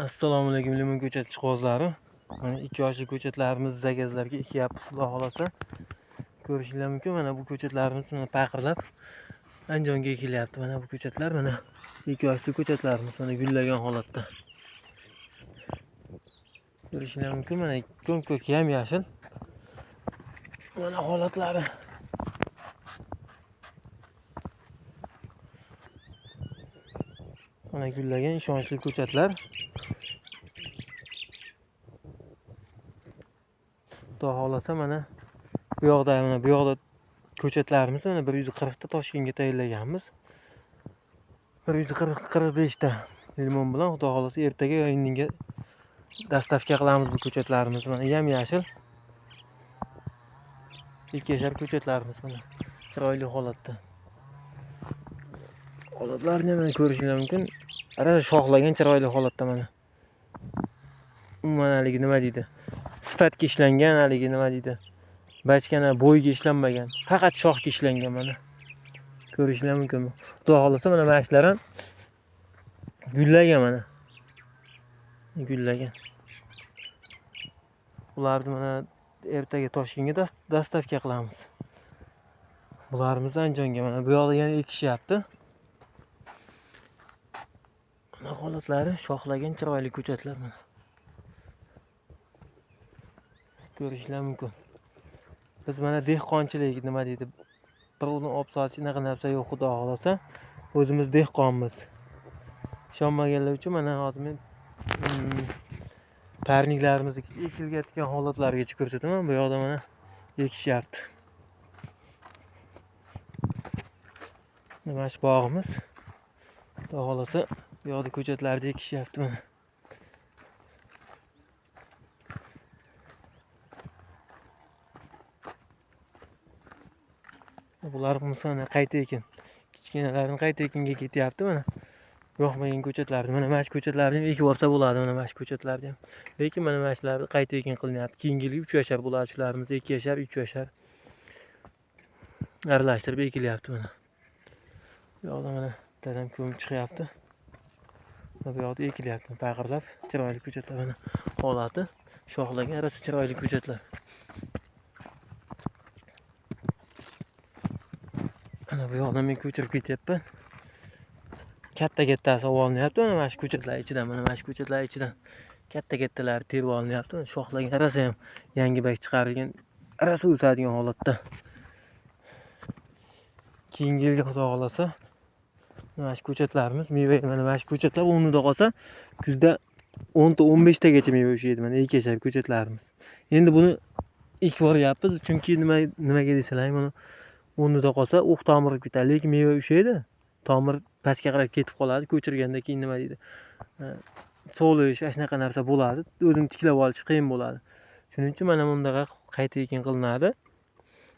Assalomu alaykum limon ko'chat ishqibozlari. Mana 2 yoshli ko'chatlarimiz zagazlarga ekyapmiz, Xudo xolasa. Ko'rishingiz mumkin. Mana bu ko'chatlarimiz mana paqirlab Andijonga ekilyapti. Mana bu ko'chatlar, mana 2 yoshli ko'chatlarimiz mana gullagan holatda. Ko'rishingiz mumkin. Mana ko'm-ko'k yam-yashil. Mana holatlari. Mana gullagan ishonchli ko'chatlar. Xudo xolasa mana bu yoqda, mana bu yoqda ko'chatlarimiz mana 140 ta Toshkentga tayyorlaganmiz. 145 ta limon bilan Xudo xolasa ertaga yo indinga dastavka qilamiz bu ko'chatlarimiz. Mana yam-yashil 2 yashar ko'chatlarimiz mana chiroyli holatda. Holatlarni mana ko'rishingiz mumkin. Ara shoxlagan chiroyli holatda mana. Umuman haligi nima deydi? Sifatga ishlangan, haligi nima deydi? Bachkana bo'yga ishlanmagan, faqat shoxga ishlangan mana. Ko'rishingiz mumkin. Xudo xolasa mana shular ham gullagan mana. Gullagan. Ularni mana ertaga Toshkentga dastavka qilamiz. Bularimiz Andijonga mana bu yoqda yana ekishyapti. Mana holatlari shoxlagan chiroyli ko'chatlar mana. Ko'rishlar mumkin. Biz mana dehqonchilik nima deydi? Birovdan olib sotish unaqa narsa yo'q, Xudo xolasa. O'zimiz dehqonmiz. Ishonmaganlar uchun mana hozir men parniklarimizni ekilayotgan holatlargacha ko'rsataman. Bu yoqda mana ekishyapti. Mana shu bog'imiz. Xudo xolasa bu yoqda ko'chatlarni ekishyapti mana. Bular mana qayta ekin. Kichkinalarini qayta ekinga ketyapti mana. Yoqmagan ko'chatlarni, mana shu ko'chatlarni ham ekib olsa bo'ladi, mana shu ko'chatlarni ham. Lekin mana shularni qayta ekin qilinyapti. Keyingi yil 3 yashar bo'ladi shularimiz, 2 yashar, 3 yashar. Aralashtirib ekilyapti mana. Bu yoqda mana dadam ko'mib chiqyapti. Mana bu yoqda ekilyapti, paqirlab chiroyli ko'chatlar mana holati, shoxlagan rosa chiroyli ko'chatlar. Mana bu yoqdan men ko'chirib ketyapman. Katta-kattasi olinyapti mana shu ko'chatlar ichidan, mana shu ko'chatlar ichidan katta-kattalari terib olinyapti. Shoxlagan rosa ham yangi bak chiqarilgan, rosa o'sadigan holatda. Keyingi yilga Xudo xolasa mana shu ko'chatlarimiz meva, mana shu ko'chatlar o'rnida qolsa, kuzda 10 ta 15 tagacha meva ushlaydi mana 2 yashar ko'chatlarimiz. Endi buni ekib yuboryapmiz, chunki nimaga desalar, buni o'rnida qolsa o'q tomir bo'lib ketadi, lekin meva ushlaydi, tomir pastga qarab ketib qoladi, ko'chirganda keyin nima deydi? So'lish, ana shunaqa narsa bo'ladi, o'zini tiklab olish qiyin bo'ladi. Shuning uchun mana bundaqa qayta ekin qilinadi.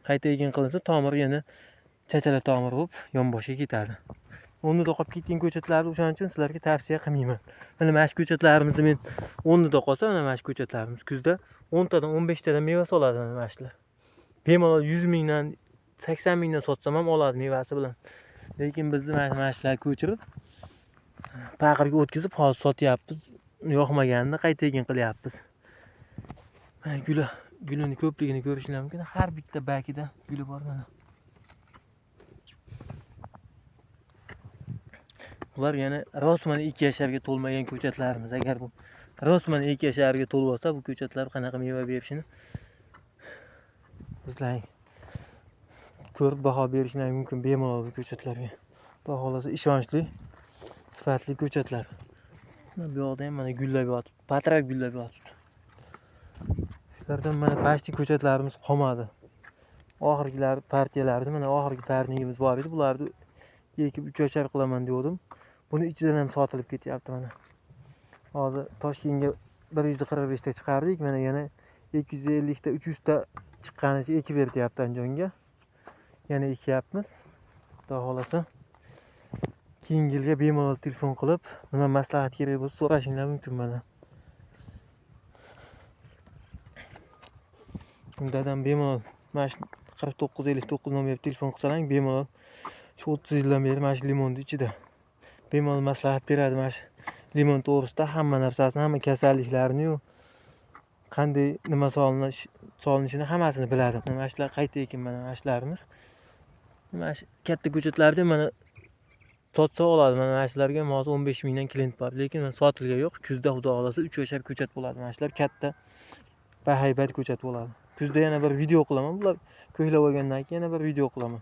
Qayta ekin qilinsa tomir yana chachala tomir bo'lib yonboshga ketadi. O'rnida qolib ketgan ko'chatlarni o'shaning uchun sizlarga tavsiya qilmayman. Mana shu ko'chatlarimizni men o'rnida qolsa, mana shu ko'chatlarimiz kuzda 10 tadan 15 tadan meva soladi mana shular. Bemalol 100 mingdan 80 mingdan sotsam ham oladi mevasi bilan. Lekin bizni mana shularni ko'chirib paqirga o'tkazib hozir sotyapmiz. Yoqmaganini qayta ekin qilyapmiz. Mana gulini ko'pligini ko'rishingiz mumkin. Har bitta bakida guli bor mana. Bular yana rostmana 2 yasharga to'lmagan ko'chatlarimiz. Agar bu rostmana 2 yasharga to'lib olsa, bu ko'chatlar qanaqa meva berishini o'zlaring ko'rib baho berishingiz mumkin bemalol bu ko'chatlarga. Xudo xolasa ishonchli, sifatli ko'chatlar. Mana bu yoqda ham mana gullab yotibdi, patrab gullab yotibdi. Shulardan mana pastki ko'chatlarimiz qolmadi. Oxirgilar partiyalarni, mana oxirgi parnigimiz bor edi. Bularni ekib 3 yashar qilaman degandim. Buni ichidan ham sotilib ketyapti mana. Hozir Toshkentga 145 ta chiqardik, mana yana 250 ta, 300 ta chiqqanicha ekib berdyapti Andijonga. Yana ekyapmiz. Xudo xolasa keyingi yilga bemalol telefon qilib, nima maslahat kerak bo'lsa so'rashingiz mumkin mana. Dadam bemalol mana shu 49 59 nomerga telefon qilsalaring bemalol shu 30 yildan beri mana shu limonni ichida bemalol maslahat beradi mana shu Limon to'g'risida hamma narsasini, hamma kasalliklarini-yu qanday nima solinishini hammasini biladi. Mana shular qayta ekin, mana shularimiz. Mana shu katta ko'chatlarda mana sotsa oladi. Mana shularga ham hozir 15 mingdan klient bor, lekin mana sotilgan yo'q. Kuzda xudo xohlasa 3 yashar ko'chat bo'ladi. Mana shular katta bahaybat ko'chat bo'ladi. Kuzda yana bir video qilaman. Bular ko'klab olgandan keyin yana bir video qilaman.